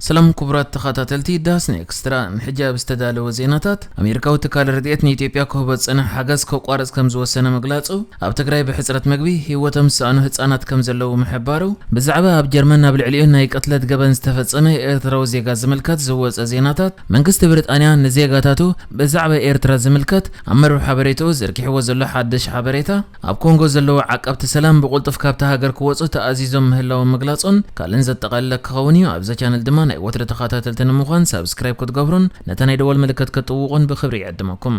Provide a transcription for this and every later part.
ሰላም ክቡራት ተኸታተልቲ ዳስን ኤክስትራ፣ ንሕጂ ኣብ ዝተዳለወ ዜናታት፣ ኣሜሪካዊ ትካል ረድኤት ንኢትዮጵያ ክህቦ ዝጸንሐ ሓገዝ ከቋርጽ ከም ዝወሰነ ምግላጹ፣ ኣብ ትግራይ ብሕጽረት መግቢ ህይወቶም ዝሰኣኑ ህጻናት ከም ዘለዉ ምሕባሩ፣ ብዛዕባ ኣብ ጀርመን ኣብ ልዕሊኡ ናይ ቅትለት ገበን ዝተፈጸመ ኤርትራዊ ዜጋ ዝምልከት ዝወጸ ዜናታት፣ መንግስቲ ብሪጣንያ ንዜጋታቱ ብዛዕባ ኤርትራ ዝምልከት ኣብ መርበብ ሓበሬታኡ ዘርጊሕዎ ዘሎ ሓድሽ ሓበሬታ፣ ኣብ ኮንጎ ዘለዉ ዓቀብቲ ሰላም ብቕልጡፍ ካብታ ሃገር ክወጹ ተኣዚዞም ምህላዎም ምግላጾን ካልእን ዘጠቓለለ ክኸውን እዩ። ኣብዛ ቻነል ድማ ናይ ወትሪ ተኸታተልቲ ንምዃን ሳብስክራይብ ክትገብሩን ነታ ናይ ደወል ምልክት ክትጥውቑን ብኽብሪ ይዕድመኩም።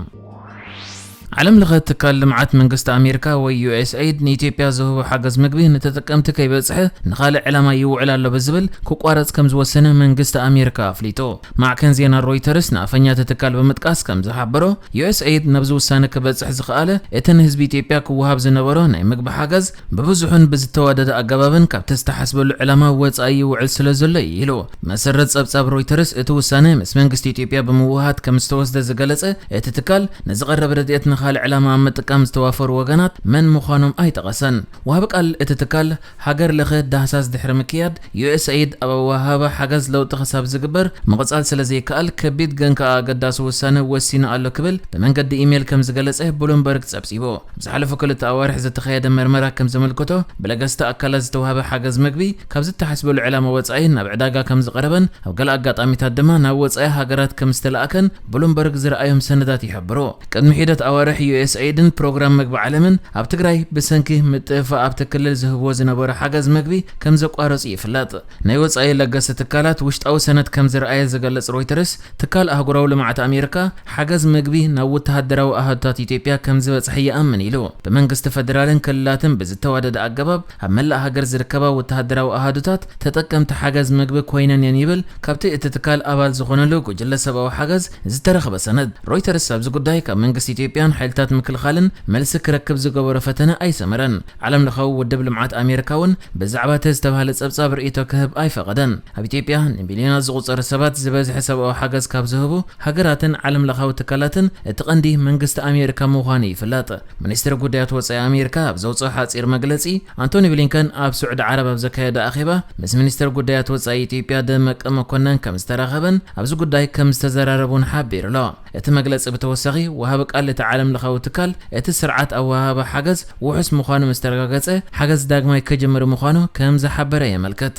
ዓለም ለኸ ትካል ልምዓት መንግስቲ ኣሜሪካ ወይ ዩ ኤስ ኤይድ ንኢትዮጵያ ዝህቦ ሓገዝ ምግቢ ንተጠቀምቲ ከይበጽሐ ንኻልእ ዕላማ ይውዕል ኣሎ ብዝብል ክቋረጽ ከም ዝወሰነ መንግስቲ ኣሜሪካ ኣፍሊጡ። ማዕከን ዜና ሮይተርስ ንኣፈኛ እቲ ትካል ብምጥቃስ ከም ዝሓበሮ፣ ዩ ኤስ ኤይድ ናብዚ ውሳነ ክበጽሕ ዝኸኣለ፣ እቲ ንህዝቢ ኢትዮጵያ ክወሃብ ዝነበሮ ናይ ምግቢ ሓገዝ ብብዙሕን ብዝተዋደደ ኣገባብን ካብቲ ዝተሓስበሉ ዕላማ ወጻኢ ይውዕል ስለ ዘሎ እዩ ኢሉ። መሰረት ጸብጻብ ሮይተርስ፣ እቲ ውሳነ ምስ መንግስቲ ኢትዮጵያ ብምውሃድ ከም ዝተወስደ ዝገለጸ እቲ ትካል፣ ንዝቐረበ ረድኤት ንኻልእ ዕላማ ኣብ ምጥቃም ዝተዋፈሩ ወገናት መን ምዃኖም ኣይጠቐሰን። ወሃቢ ቃል እቲ ትካል፣ ሃገር ለኸ ዳህሳስ ድሕሪ ምክያድ፣ ዩ ኤስ ኤይድ ኣብ ኣወሃህባ ሓገዝ ለውጢ ክሳብ ዝግበር ምቕጻል ስለ ዘይከኣል፣ ከቢድ ግን ከኣ ኣገዳሲ ውሳነ ወሲኑ ኣሎ ክብል ብመንገዲ ኢሜይል ከም ዝገለጸ ብሉምበርግ ጸብጺቡ። ኣብ ዝሓለፉ ክልተ ኣዋርሕ ዝተኻየደ መርመራ ከም ዘመልክቶ፣ ብለገስቲ ኣካላት ዝተዋህበ ሓገዝ ምግቢ ካብ ዝተሓስበሉ ዕላማ ወጻኢ ናብ ዕዳጋ ከም ዝቐረበን ኣብ ገለ ኣጋጣሚታት ድማ ናብ ወጻኢ ሃገራት ከም ዝተላእከን ብሉምበርግ ዝረኣዮም ሰነዳት ይሕብሩ። ቅድሚ ሒደት ኣዋርሕ ዩ ኤስ ኤይድን ፕሮግራም ምግቢ ዓለምን ኣብ ትግራይ ብሰንኪ ምጥፍፋእ ኣብቲ ክልል ዝህብዎ ዝነበሩ ሓገዝ ምግቢ ከም ዘቋረጹ ይፍለጥ። ናይ ወጻኢ ለገስቲ ትካላት ውሽጣዊ ሰነድ ከም ዝረኣየ ዝገልጽ ሮይተርስ፣ ትካል ኣህጉራዊ ልምዓት ኣሜሪካ ሓገዝ ምግቢ ናብ ወተሃደራዊ ኣሃዱታት ኢትዮጵያ ከም ዝበጽሐ ይኣምን ኢሉ። ብመንግስቲ ፈደራልን ክልላትን ብዝተዋደደ ኣገባብ ኣብ መላእ ሃገር ዝርከባ ወተሃደራዊ ኣሃዱታት ተጠቀምቲ ሓገዝ ምግቢ ኮይነን እየን ይብል ካብቲ እቲ ትካል ኣባል ዝኾነሉ ጉጅለ ሰብኣዊ ሓገዝ ዝተረኽበ ሰነድ። ሮይተርስ ኣብዚ ጉዳይ ካብ መንግስቲ ኢትዮጵያን ሓይልታት ምክልኻልን መልሲ ክረክብ ዝገበሮ ፈተነ ኣይሰመረን። ዓለም ለኻዊ ውድብ ልምዓት ኣሜሪካ እውን ብዛዕባ እቲ ዝተባህለ ጸብጻብ ርእይቶ ክህብ ኣይፈቐደን። ኣብ ኢትዮጵያ ንሚልዮናት ዝቑጸሩ ሰባት ዝበዝሐ ሰብኣዊ ሓገዝ ካብ ዝህቡ ሃገራትን ዓለም ለኻዊ ትካላትን እቲ ቀንዲ መንግስቲ ኣሜሪካ ምዃኑ ይፍለጥ። ሚኒስትሪ ጉዳያት ወጻኢ ኣሜሪካ ኣብ ዘውጽኦ ሓጺር መግለጺ፣ ኣንቶኒ ብሊንከን ኣብ ስዑዲ ዓረብ ኣብ ዘካየዶ ኣኼባ ምስ ሚኒስትር ጉዳያት ወጻኢ ኢትዮጵያ ደመቀ መኮነን ከም ዝተራኸበን ኣብዚ ጉዳይ ከም ዝተዘራረቡን ሓቢሩ ኣሎ። እቲ መግለጺ ብተወሳኺ፣ ወሃቢ ቃል እቲ ዓለም ለኻዊ ትካል፣ እቲ ስርዓት ኣወሃህባ ሓገዝ ውሑስ ምዃኑ ምስ ተረጋገጸ፣ ሓገዝ ዳግማይ ክጅምር ምዃኑ ከም ዝሓበረ የመልክት።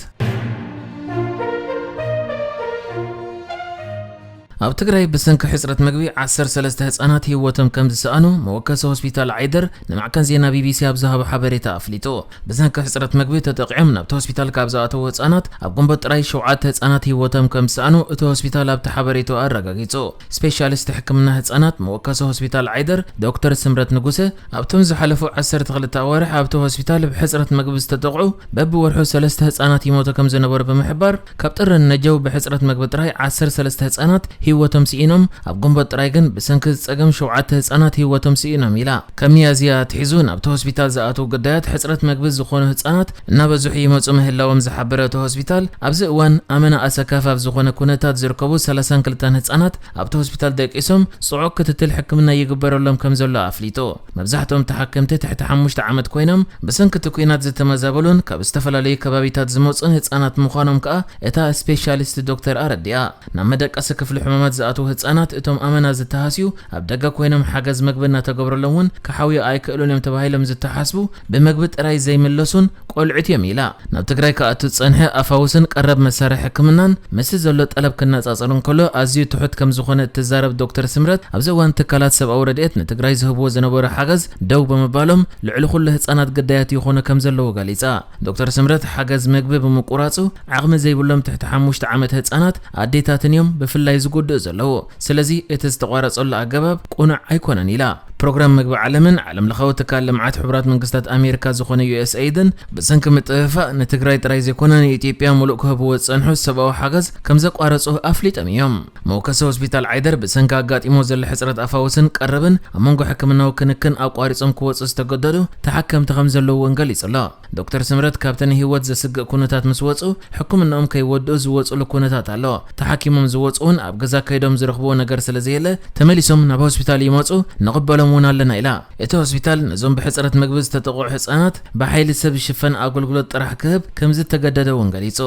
ኣብ ትግራይ ብሰንኪ ሕጽረት መግቢ ዓሰርተ ሰለስተ ህጻናት ህይወቶም ከም ዝሰኣኑ መወከሲ ሆስፒታል ዓይደር ንማዕከን ዜና ቢ ቢ ሲ ኣብ ዝሃቦ ሓበሬታ ኣፍሊጡ። ብሰንኪ ሕጽረት መግቢ ተጠቒዖም ናብቲ ሆስፒታል ካብ ዝኣተዉ ህጻናት ኣብ ግንቦት ጥራይ ሸውዓተ ህጻናት ህይወቶም ከም ዝሰኣኑ እቲ ሆስፒታል ኣብቲ ሓበሬታኡ ኣረጋጊጹ። ስፔሻሊስት ሕክምና ህጻናት መወከሲ ሆስፒታል ዓይደር ዶክተር ስምረት ንጉሰ ኣብቶም ዝሓለፉ ዓሰርተ ክልተ ኣዋርሕ ኣብቲ ሆስፒታል ብሕጽረት መግቢ ዝተጠቕዑ በብወርሑ ሰለስተ ህጻናት ይሞቱ ከም ዝነበሩ ብምሕባር፣ ካብ ጥሪ ንነጀው ብሕጽረት መግቢ ጥራይ ዓሰርተ ሰለስተ ህጻናት ህይወቶም ስኢኖም፣ ኣብ ግንቦት ጥራይ ግን ብሰንኪ ጸገም ሸውዓተ ህጻናት ህይወቶም ስኢኖም ኢላ። ካብ ሚያዝያ ኣትሒዙ ናብቲ ሆስፒታል ዝኣትዉ ግዳያት ሕጽረት መግቢ ዝኾኑ ህጻናት እናበዝሑ ይመጹ ምህላዎም ዝሓበረ እቲ ሆስፒታል፣ ኣብዚ እዋን ኣመና ኣሰካፊ ኣብ ዝኾነ ኩነታት ዝርከቡ ሰላሳን ክልተን ህጻናት ኣብቲ ሆስፒታል ደቂሶም ጽዑቕ ክትትል ሕክምና ይግበረሎም ከም ዘሎ ኣፍሊጡ። መብዛሕትኦም ተሓከምቲ ትሕቲ ሓሙሽተ ዓመት ኮይኖም፣ ብሰንኪ እቲ ኲናት ዝተመዛበሉን ካብ ዝተፈላለዩ ከባቢታት ዝመጹን ህጻናት ምዃኖም ከኣ እታ ስፔሻሊስት ዶክተር ኣረዲኣ። ናብ መደቀሲ ክፍሊ ሕሙማት ዝኣትዉ ህጻናት እቶም ኣመና ዝተሃስዩ ኣብ ደገ ኮይኖም ሓገዝ መግቢ እናተገብረሎም እውን ክሓውዩ ኣይክእሉን እዮም ተባሂሎም ዝተሓስቡ፣ ብመግቢ ጥራይ ዘይምለሱን ቆልዑት እዮም ኢላ። ናብ ትግራይ ክኣቱ ዝጸንሐ ኣፋውስን ቀረብ መሳርሒ ሕክምናን ምስቲ ዘሎ ጠለብ ክነጻጸር እንከሎ ኣዝዩ ትሑት ከም ዝኾነ እትዛረብ ዶክተር ስምረት፣ ኣብዚ እዋን ትካላት ሰብኣዊ ረድኤት ንትግራይ ዝህብዎ ዝነበሩ ሓገዝ ደው ብምባሎም ልዕሊ ኩሉ ህጻናት ግዳያት ይኾኑ ከም ዘለዉ ገሊጻ። ዶክተር ስምረት ሓገዝ መግቢ ብምቁራጹ ዓቕሚ ዘይብሎም ትሕቲ ሓሙሽተ ዓመት ህጻናት ኣዴታትን እዮም ብፍላይ ዝጉድኡ ዘለዉ። ስለዚ እቲ ዝተቋረጸሉ ኣገባብ ቅኑዕ ኣይኮነን ኢላ። ፕሮግራም መግቢ ዓለምን ዓለም ለኻዊ ትካል ልምዓት ሕቡራት መንግስታት ኣሜሪካ ዝኾነ ዩ ኤስ ኤይድን ብሰንኪ ምጥፍፋእ ንትግራይ ጥራይ ዘይኮነ ንኢትዮጵያ ሙሉእ ክህብዎ ዝጸንሑ ሰብኣዊ ሓገዝ ከም ዘቋረጹ ኣፍሊጦም እዮም። መወከሲ ሆስፒታል ዓይደር ብሰንኪ ኣጋጢሞ ዘሎ ሕጽረት ኣፋውስን ቀረብን ኣብ መንጎ ሕክምናዊ ክንክን ኣቋሪጾም ክወጹ ዝተገደዱ ተሓከምቲ ከም ዘለዉ እውን ገሊጹ ኣሎ። ዶክተር ስምረት ካብቲ ንህይወት ዘስግእ ኩነታት ምስ ወጹ፣ ሕክምናኦም ከይወድኡ ዝወጹሉ ኩነታት ኣሎ። ተሓኪሞም ዝወጹ እውን ኣብ ገዛ ከይዶም ዝረኽብዎ ነገር ስለ ዘየለ፣ ተመሊሶም ናብ ሆስፒታል ይመጹ፣ ንቕበሎም እውን ኣለና ኢላ። እቲ ሆስፒታል ነዞም ብሕጽረት ምግቢ ዝተጠቕዑ ህጻናት ብሓይሊ ሰብ ዝሽፈን ኣገልግሎት ጥራሕ ክህብ ከም ዝተገደደ እውን ገሊጹ።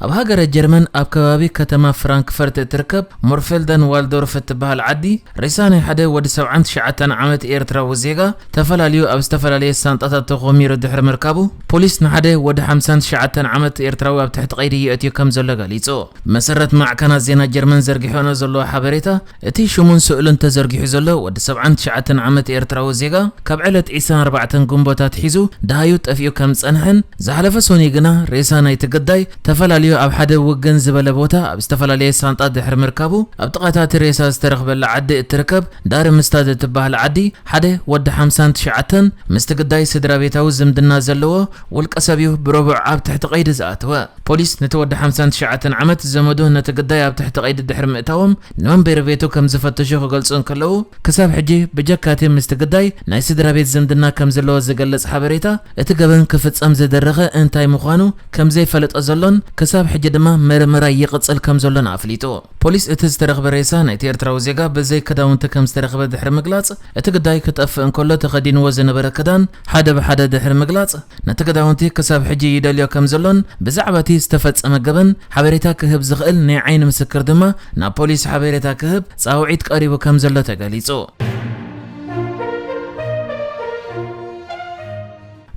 ኣብ ሃገረ ጀርመን ኣብ ከባቢ ከተማ ፍራንክፈርት እትርከብ ሞርፌልደን ዋልዶርፍ እትበሃል ዓዲ ሬሳ ናይ ሓደ ወዲ ሰብዓን ትሽዓተን ዓመት ኤርትራዊ ዜጋ ተፈላልዩ ኣብ ዝተፈላለየ ሳንጣታት ተኾሚሩ ድሕሪ ምርካቡ፣ ፖሊስ ንሓደ ወዲ ሓምሳን ትሽዓተን ዓመት ኤርትራዊ ኣብ ትሕቲ ቀይዲ የእትዩ ከም ዘሎ ገሊጹ። መሰረት ማዕከናት ዜና ጀርመን ዘርጊሖኖ ዘለዎ ሓበሬታ፣ እቲ ሽሙን ስእሉን ተዘርጊሑ ዘሎ ወዲ ሰብዓን ትሽዓተን ዓመት ኤርትራዊ ዜጋ፣ ካብ ዕለት ዒስራን ኣርባዕተን ግንቦት ኣትሒዙ ደሃዩ ጠፊኡ ከም ዝጸንሐን፣ ዝሓለፈ ሶኒ ግና ሬሳ ናይቲ ግዳይ ተፈላልዩ ኣብ ሓደ ውግን ዝበለ ቦታ ኣብ ዝተፈላለየ ሳንጣ ድሕሪ ምርካቡ፣ ኣብ ጥቓ እቲ ሬሳ ዝተረኽበላ ዓዲ እትርከብ ዳርምስታድ እትበሃል ዓዲ፣ ሓደ ወዲ ሓምሳን ትሽዓተን ምስቲ ግዳይ ስድራ ቤታዊ ዝምድና ዘለዎ ውልቀ ሰብ እዩ ብረቡዕ ኣብ ትሕቲ ቀይዲ ዝኣተወ። ፖሊስ ነቲ ወዲ ሓምሳን ትሽዓተን ዓመት ዘመዱ ነቲ ግዳይ ኣብ ትሕቲ ቀይዲ ድሕሪ ምእታዎም፣ ንመንበሪ ቤቱ ከም ዝፈተሹ ክገልጹ እንከለዉ፣ ክሳብ ሕጂ ብጀካ እቲ ምስቲ ግዳይ ናይ ስድራ ቤት ዝምድና ከም ዘለዎ ዝገልጽ ሓበሬታ፣ እቲ ገበን ክፍጸም ዝደረኸ እንታይ ምዃኑ ከም ዘይፈለጠ ዘሎን ክሳብ ሕጂ ድማ መርመራ ይቕጽል ከም ዘሎን ኣፍሊጡ። ፖሊስ እቲ ዝተረኽበ ሬሳ ናይቲ ኤርትራዊ ዜጋ ብዘይ ክዳውንቲ ከም ዝተረኽበ ድሕሪ ምግላጽ፣ እቲ ግዳይ ክጠፍእ እንከሎ ተኸዲንዎ ዝነበረ ክዳን ሓደ ብሓደ ድሕሪ ምግላጽ፣ ነቲ ክዳውንቲ ክሳብ ሕጂ ይደልዮ ከም ዘሎን ብዛዕባ እቲ ዝተፈጸመ ገበን ሓበሬታ ክህብ ዝኽእል ናይ ዓይኒ ምስክር ድማ ናብ ፖሊስ ሓበሬታ ክህብ ጻውዒት ቀሪቡ ከም ዘሎ ተገሊጹ።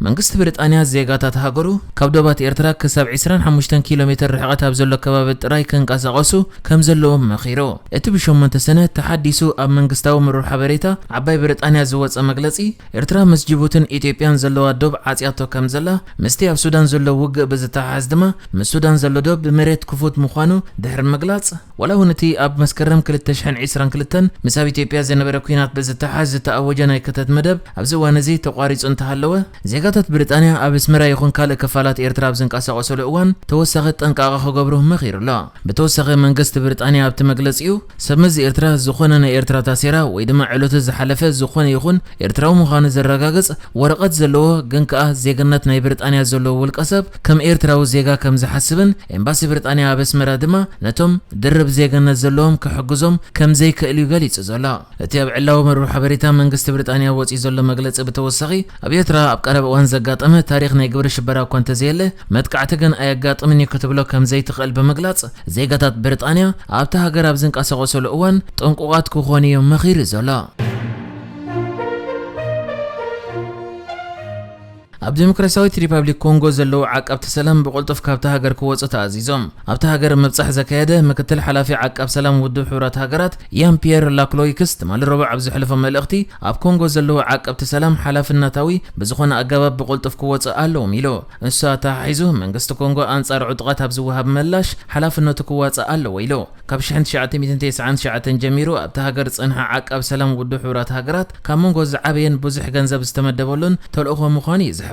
መንግስቲ ብሪጣንያ ዜጋታት ሃገሩ ካብ ዶባት ኤርትራ ክሳብ ዒስራን ሓሙሽተን ኪሎ ሜትር ርሕቐት ኣብ ዘሎ ከባቢ ጥራይ ክንቀሳቐሱ ከም ዘለዎም መኺሩ። እቲ ብሸሞንተ ሰነ ተሓዲሱ ኣብ መንግስታዊ መርበብ ሓበሬታ ዓባይ ብሪጣንያ ዝወጸ መግለጺ፣ ኤርትራ ምስ ጅቡትን ኢትዮጵያን ዘለዋ ዶብ ዓጽያቶ ከም ዘላ፣ ምስቲ ኣብ ሱዳን ዘሎ ውግእ ብዝተሓሓዝ ድማ ምስ ሱዳን ዘሎ ዶብ ብመሬት ክፉት ምዃኑ ድሕሪ ምግላጽ፣ ዋላ እውን እቲ ኣብ መስከረም ክልተ ሽሕን ዕስራን ክልተን ምስ ኣብ ኢትዮጵያ ዝነበረ ኲናት ብዝተሓሓዝ ዝተኣወጀ ናይ ክተት መደብ ኣብዚ እዋን እዚ ተቋሪጹ እንተሃለወ፣ ዜጋታት ብሪጣንያ ኣብ ኣስመራ ይኹን ካልእ ክፋላት ኤርትራ ኣብ ዝንቀሳቐሰሉ እዋን ተወሳኺ ጥንቃቐ ክገብሩ መኺሩ ኣሎ። ብተወሳኺ መንግስቲ ብሪጣንያ ኣብቲ መግለጺኡ፣ ሰብ መዚ ኤርትራ ዝኾነ ናይ ኤርትራ ታሴራ ወይ ድማ ዕለቱ ዝሓለፈ ዝኾነ ይኹን ኤርትራዊ ምዃኑ ዘረጋግጽ ወረቐት ዘለዎ ግን ከኣ ዜግነት ናይ ብሪጣንያ ዘለዎ ውልቀ ሰብ ከም ኤርትራዊ ዜጋ ከም ዝሓስብን ኤምባሲ ብሪጣንያ ኣብ ኣስመራ ድማ ነቶም ድርብ ዜግነት ዘለዎም ክሕግዞም ከም ዘይክእል እዩ ገሊጹ ዘሎ። እቲ ኣብ ዕላዊ መርበብ ሓበሬታ መንግስቲ ብሪጣንያ ወጺኡ ዘሎ መግለጺ ብተወሳኺ፣ ኣብ ኤርትራ ኣብ ቀረባ እዋን ዘጋጠመ ታሪኽ ናይ ግብሪ ሽበራ እኳ እንተዘየለ፣ መጥቃዕቲ ግን ኣየጋጥምን እዩ ክትብሎ ከም ዘይትኽእል ብምግላጽ፣ ዜጋታት ብሪጣንያ ኣብታ ሃገር ኣብ ዝንቀሳቐሰሉ እዋን ጥንቁቓት ክኾኑ እዮም መኺሩ ዘሎ። ኣብ ዲሞክራሲያዊት ሪፓብሊክ ኮንጎ ዘለዉ ዓቀብቲ ሰላም ብቕልጡፍ ካብታ ሃገር ክወጹ ተኣዚዞም። ኣብታ ሃገር ምብጻሕ ዘካየደ ምክትል ሓላፊ ዓቃብ ሰላም ውድብ ሕቡራት ሃገራት ያን ፒየር ላክሎይክስ ትማሊ ረቡዕ ኣብ ዘሕለፎ መልእኽቲ፣ ኣብ ኮንጎ ዘለዉ ዓቀብቲ ሰላም ሓላፍነታዊ ብዝኾነ ኣገባብ ብቕልጡፍ ክወጹ ኣለዎም ኢሉ። ንሱ ኣተሓሒዙ፣ መንግስቲ ኮንጎ ኣንጻር ዕጡቓት ኣብ ዝወሃብ ምላሽ ሓላፍነቱ ክዋጻእ ኣለዎ ኢሉ። ካብ ሽሕን ትሽዓተ ሚእትን ተስዓን ትሽዓተን ጀሚሩ ኣብታ ሃገር ዝጸንሐ ዓቃብ ሰላም ውድብ ሕቡራት ሃገራት፣ ካብ መንጎ ዝዓበየን ብዙሕ ገንዘብ ዝተመደበሉን ተልእኾ ምዃኑ እዩ ዝሕበር።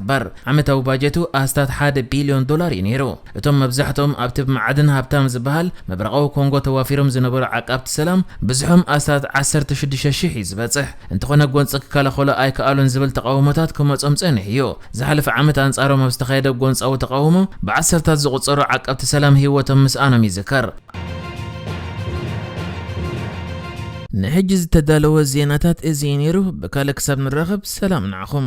ዓመታዊ ባጀቱ ኣስታት ሓደ ቢልዮን ዶላር እዩ ነይሩ። እቶም መብዛሕትኦም ኣብቲ ብመዓድን ሃብታም ዝበሃል ምብራቓዊ ኮንጎ ተዋፊሮም ዝነበሩ ዓቃብቲ ሰላም፣ ብዝሖም ኣስታት ዓሰርተ ሽዱሽተ ሽሕ እዩ ዝበጽሕ። እንተኾነ፣ ጎንጺ ክከላኸሉ ኣይከኣሉን ዝብል ተቓውሞታት ክመጾም ጸኒሑ እዩ። ዝሓለፈ ዓመት ኣንጻሮም ኣብ ዝተኻየደ ጎንጻዊ ተቓውሞ፣ ብዓሰርታት ዝቑጸሩ ዓቀብቲ ሰላም ህይወቶም ምስኣኖም ይዝከር። ንሕጂ ዝተዳለወ ዜናታት እዚ እዩ ነይሩ። ብካልእ ክሳብ ንራኸብ፣ ሰላም ንዓኹም።